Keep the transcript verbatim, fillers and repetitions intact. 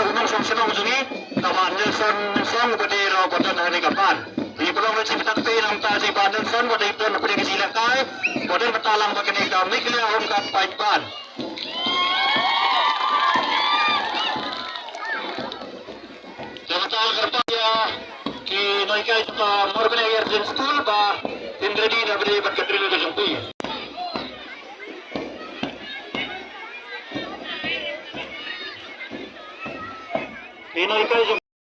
U nongshong shnong jong ngi, ka Bah Nelson Song, ba dei ruh ba don ha kane ka band. Ngi pynlong ruh jingpyntip na ka bynta jong i Bah Nelson, ba dei don ha kane ka jingïalehkai, ba don bynta lang bad kane ka Meghalaya Home Guard Five Band. Te mynta kyrpad ïa ki nonghikai jong ka Morebine Higher Secondary School ba phin ready na bynta bad ka drill ka jong phi. Ki nonghikai jong